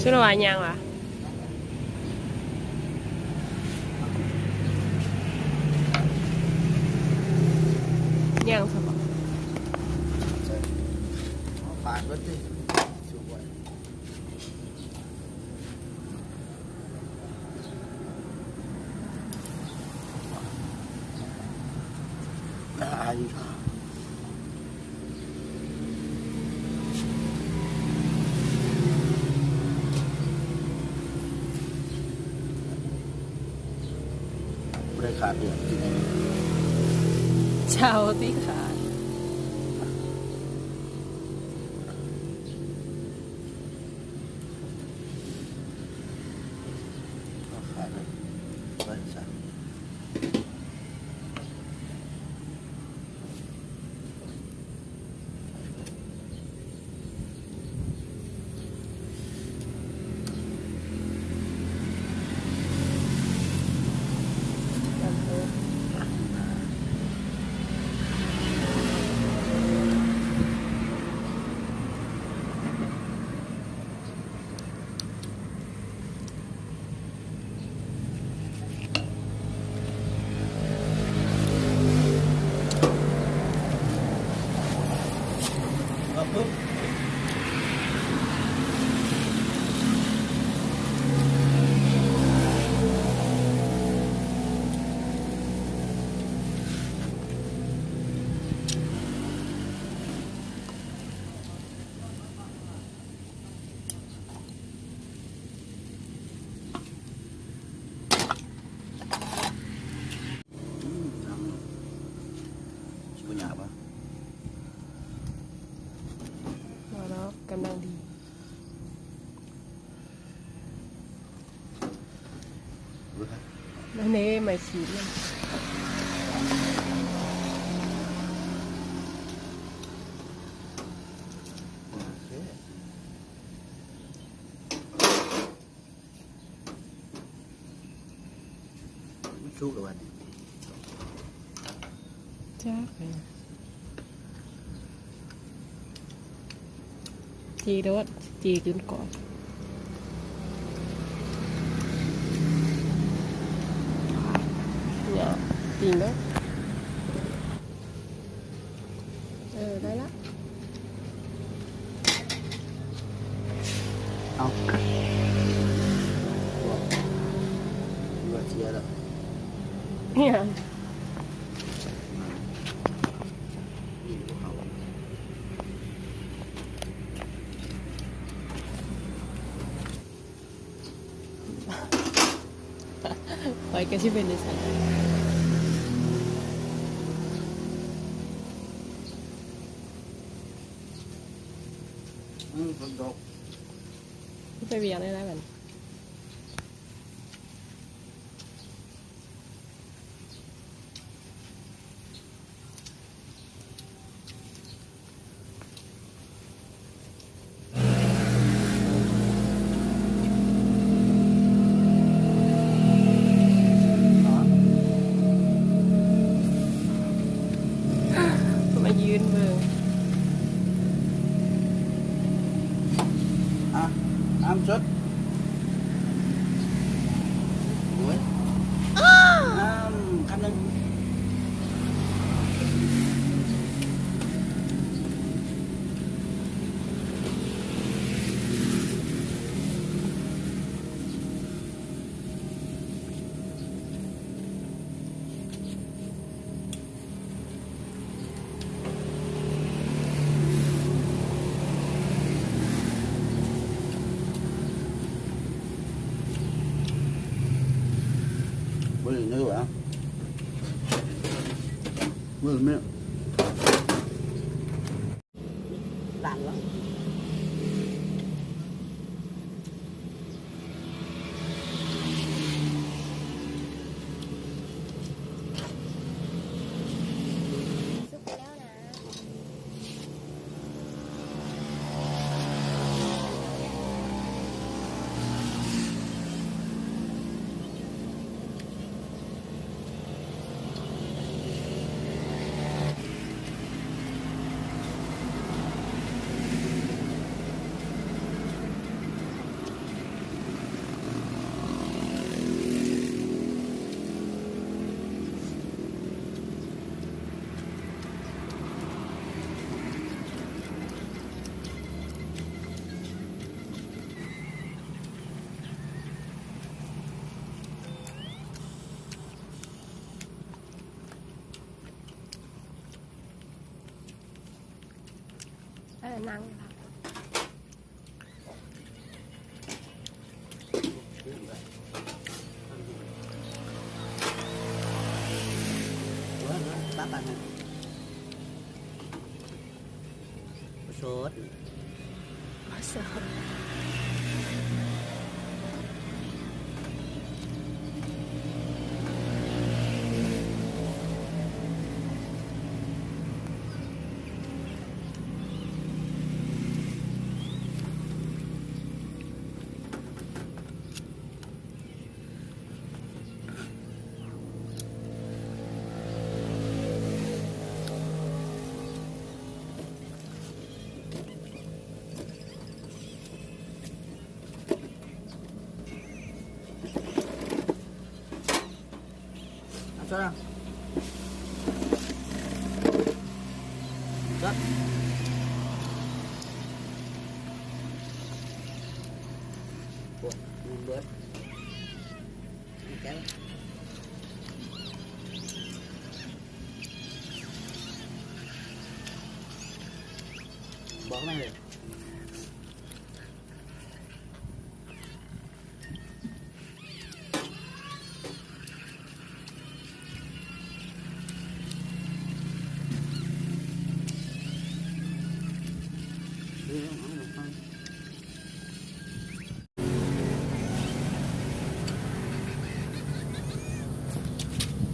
ຄືລະວ່າຍ່າງວະ ຍ່າງຊະບໍ ປາດເບິດຕິ ສຸກໄວ້ ອາຍ ບໍ່ໄດ້ຂາດເດືອນກິນ ເຈົ້າຕິຂາດ ຂາດເລີຍ ໄວ້ຊະ. ອືມ ນ້ຳຊິບໍ່ຫຍາບຫວາ? ບໍ່ດອກ ກຳລັງດີ. ນັ້ນເດ້ ໄມ້ສີດມັນ. ມັນສຸກແລ້ວຫວານີ້? ຈັກ ຈີໂລດ ຈີຈົນກອບ ເນາະ ຈີໂລດ. ເອີ ໄດ້ລະ ເອົາ ວ່າເສຍແລ້ວ ອີຫຍັງ? ຂ້ອຍກໍຊິເປັນຈັ່ງຊັ້ນ ອືມ ຝົນຕົກ ໄປວຽກໄດ້ຫຼາຍບັດນີ້. ມາຢືນເບິ່ງ ອະ ນ້ຳສົດ. ໂອ້ຍ ນ້ຳ ຄຳໜຶ່ງ. ບໍ່ໄດ້ເນີຫວາ? ບໍ່ໄດ້ເນີ. ວາງລະ. ສຸກແລ້ວນະ. ນັ່ງ ປາປານະ ໂສດ ໂສດ. ບອກມາເລີຍ.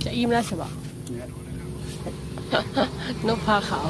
ຈະອີ່ມແລ້ວຊະບໍ? ນົກພາຂາວ.